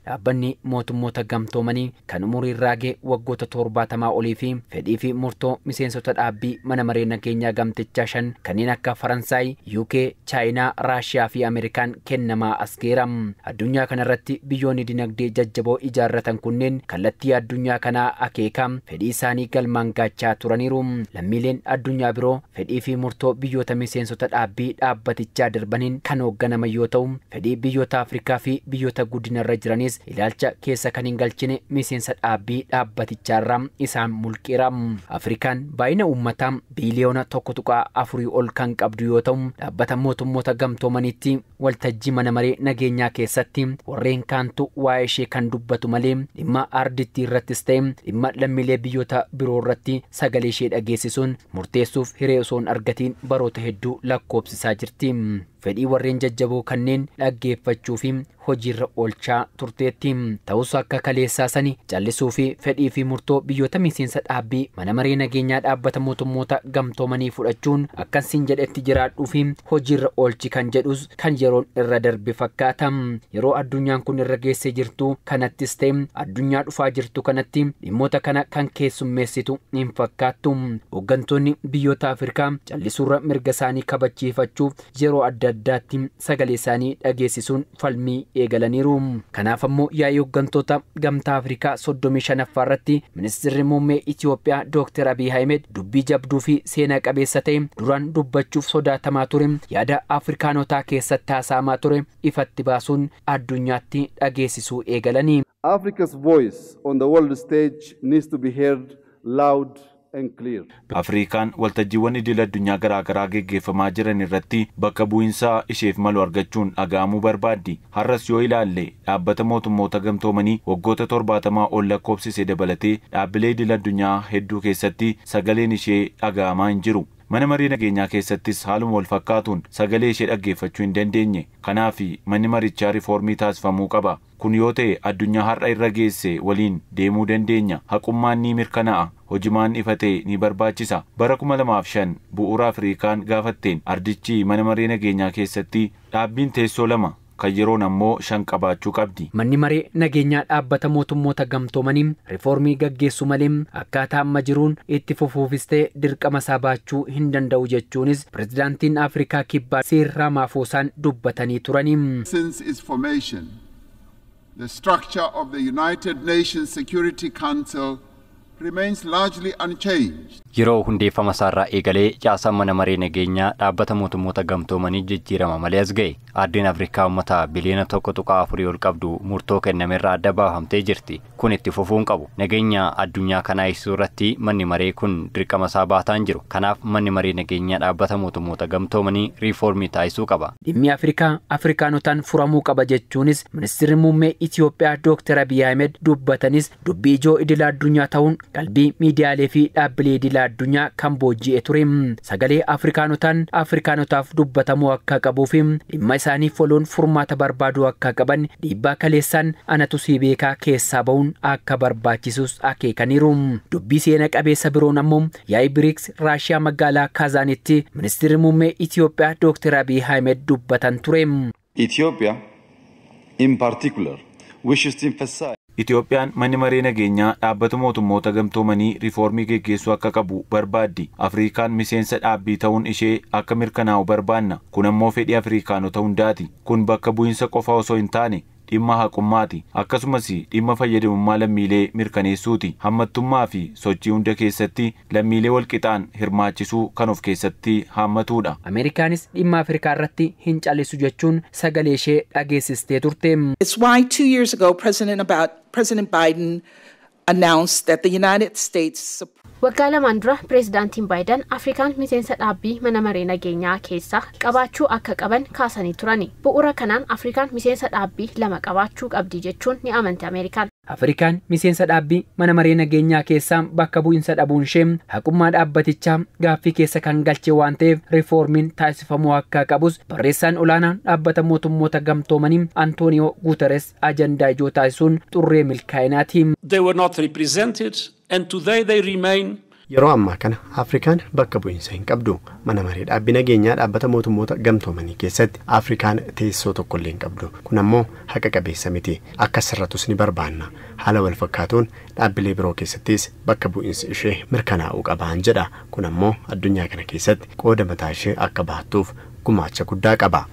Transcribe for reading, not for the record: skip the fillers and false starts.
Dhaabbanni Mootummoota Gamtoomanii kan umurii raagee waggoota 70 olii fi fedhii fi murtoo miseensota dhaabbii mana maree nageenyaa gamtichaa 5 kanneen akka Faransaay, UK, Chaayinaa, Raashiyaa fi Ameerikaan kennamaa as geera. Addunyaa kanarratti biyyoonni dinagdee jajjaboo ijaarratan kunneen kallattii addunyaa kanaa akeeka fedhii isaanii galmaan gaachaa turaniiru. Lammiileen addunyaa biroo fedhii fi murtoo biyyoota miseensota dhaabbii dhaabbatichaa darbaniin kan hoogganaman yoo ta'u, fedhii biyyoota Afrikaa fi biyyoota guddinarra jiranis ilaalcha keessa kan hin galchine miseensa dhaabbii dhaabbatichaarraa isaan mulqeera. Afrikaan baay'ina uummataa biiliyoona 1.4 ol kan qabdu yoo ta'u, dhaabbata Mootummoota Gamtoomaniitti waltajjii mana maree nageenyaa keessatti warreen kaantu waa'ee ishee kan dubbatu malee dhimma ardittii irrattis ta'e dhimma lammiilee biyyoota biroo irratti sagalee ishee dhageessisuun murteessuuf hiree osoo hin argatiin baroota hedduu lakkoofsisaa jirti. Fedhii warreen jajjaboo kanneen dhaggeeffachuu fi hojiirra oolchaa turteetti. Ta'us akka kaleessaa sani callisuu fi fedhii fi murtoo biyyoota miseensa dhaabbii mana maree nageenyaa dhaabbata Mootummoota Gamtoomanii fudhachuun akkansiin jedhetti jiraadhuu fi hojiirra oolchi kan jedhus kan yeroon irra darbe fakkaata. Yeroo addunyaan kun irra geessee jirtu kanattis ta'e addunyaa dhufaa jirtu kanatti dhimmoota kana kan keessummeessitu hin fakkaattu. Hooggantoonni biyyoota Afrikaa callisuurra mirga isaanii kabachiifachuuf yeroo adda addaatti sagalee isaanii dhageessisuun falmii eegalaniiru. Kanaaf ammoo yaa'ii hooggantoota Gamtaa Afrikaa 35ffaa irratti ministeerri muummee Itiyoophiyaa Dr. Abiy Ahmed dubbii jabduu fi seenaa qabeessa ta'e duraan dubbachuuf sodaatamaa ture yaada Afrikaanotaa keessatti haasa'amaa ture ifatti baasuun addunyaatti dhageessisuu eegalanii. Africa's voice on the world stage needs to be heard loud and clear. Afrikaan waltajjiiwwan idil addunyaa garaagaraa geggeeffamaa jiran irratti bakka bu'iinsa isheef malu argachuun dhaga'amuu barbaaddi. Har'as yoo ilaalle, dhaabbata Mootummoota Gamtoomanii waggoota 70 ol lakkoofsise dabalatee dhaabbilee idil addunyaa hedduu keessatti sagaleen ishee dhaga'amaa hin jiru. Mana maree nageenyaa keessattis haaluma wal fakkaatuun sagalee ishee dhaggeeffachuu hin dandeenye. Kanaaf manni marichaa riifoormii taasifamuu qaba. Kun yoo ta'e addunyaa har'a irra geesse waliin deemuu dandeenya. Haqummaan ni mirkanaa'a. Hojimaan ifa ta'e ni barbaachisa. Bara 2005 bu'uura Afrikaan gaafatteen ardichi mana maree nageenyaa keessatti dhaabbiin teessoo 2 kan yeroon ammoo 5 qabaachuu qabdi. Manni maree nageenyaa dhaabbata Mootummoota Gamtoomanii riifoormii gaggeessu malee akkaataa amma jiruun itti fufuufis ta'e dirqama isaa baachuu hin danda'u jechuunis pirezidaantiin Afrikaa Kibbaa Siiriil Raamaafoosaan dubbatanii turanii. Since its formation, the structure of the United Nations Security Council remains largely unchanged. Yeroo hundeeffama isaarraa eegalee caasaan mana maree nageenyaa dhaabbata Mootummoota Gamtoomanii jijjiirama malee as ga'e. Ardiin Afrikaa uummata biliyoona 1.4 ol qabdu murtoo kennamerraa adda baafamtee jirti. Kun itti fufuu hin qabu. Nageenya addunyaa kanaa eegsisuu irratti manni maree kun dirqama isaa baataa hin jiru. Kanaaf manni maree nageenyaa dhaabbata Mootummoota Gamtoomanii riifoormii taasisuu qaba. Dhimmi Afrikaa Afrikaanotaan furamuu qaba jechuunis ministeerri muummee Itiyoophiyaa Dr. Abiy Ahmed dubbatanis dubbii ijoo idil addunyaa ta'uun qalbii miidiyaalee fi dhaabbilee idil addunyaa kan booji'e ture. Sagalee Afrikaanotaan Afrikaanotaaf dubbatamuu akka qabuu fi dhimma isaanii foluun furmaata barbaaduu akka qaban dhiibbaa kaleessaan anatu si beekaa keessaa bahuun akka barbaachisus akeekaniiru. Dubbii seena qabeessa biroon ammoo yaa'ii BRICS Raashiyaa magaalaa Kaazaanitti ministeerri muummee Itiyoophiyaa Dr. Abiy Ahmed dubbatan ture. Ethiopia in particular wishes to emphasize Itiyoophiyaan manni maree nageenyaa dhaabbata Mootummoota Gamtoomanii riifoormii geggeessuu akka qabu barbaaddi. Afrikaan miseensa dhaabbii ta'uun ishee akka mirkanaa'u barbaanna. Kun ammoo fedhii Afrikaanota hundaati. Kun bakka bu'iinsa qofa osoo hin taane dhimma haqummaati. Akkasumas dhimma fayyadamummaa lammiilee mirkaneessuuti. Hammattummaa fi sochii hunda keessatti lammiilee walqixaan hirmaachisuu kan of keessatti hammatudha. Ameerikaanis dhimma Afrikaa irratti hin callisu jechuun sagalee ishee dhageessistee turte. It's why 2 years ago President Biden announced that the United States Waggaa 2 dura pireezidaantiin Baayiden Afrikaan miseensa dhaabbii mana maree nageenyaa keessaa qabaachuu akka qaban kaasanii turani. Bu'uura kanaan Afrikaan miseensa dhaabbii 2 qabaachuu qabdi jechuun ni amanti Ameerikaan. Afrikaan miseensa dhaabbii mana maree nageenyaa keessaa bakka bu'iinsa dhabuun ishee haqummaa dhaabbatichaa gaaffii keessa kan galche waan ta'eef riifoormiin taasifamuu akka qabus barreessaan olaanaan dhaabbata Mootummoota Gamtoomanii Antooniyoo Guuteres ajandaa ijoo taasisuun xurree milkaa'inaati. They were not represented and today they remain. Yeroo ammaa kana Afrikaan bakka bu'iinsa hin qabdu. Mana maree dhaabbii nageenyaa dhaabbata mootummoota gamtoomanii keessatti Afrikaan teessoo tokkollee hin qabdu. Kun ammoo haqa qabeessa miti. Akka sirratus ni barbaanna. Haala wal fakkaatuun dhaabbilee biroo keessattis bakka bu'iinsi ishee mirkanaa'uu qabaan jedha. Kun ammoo addunyaa kana keessatti qooda mataa ishee akka baattuuf gumaacha guddaa qaba.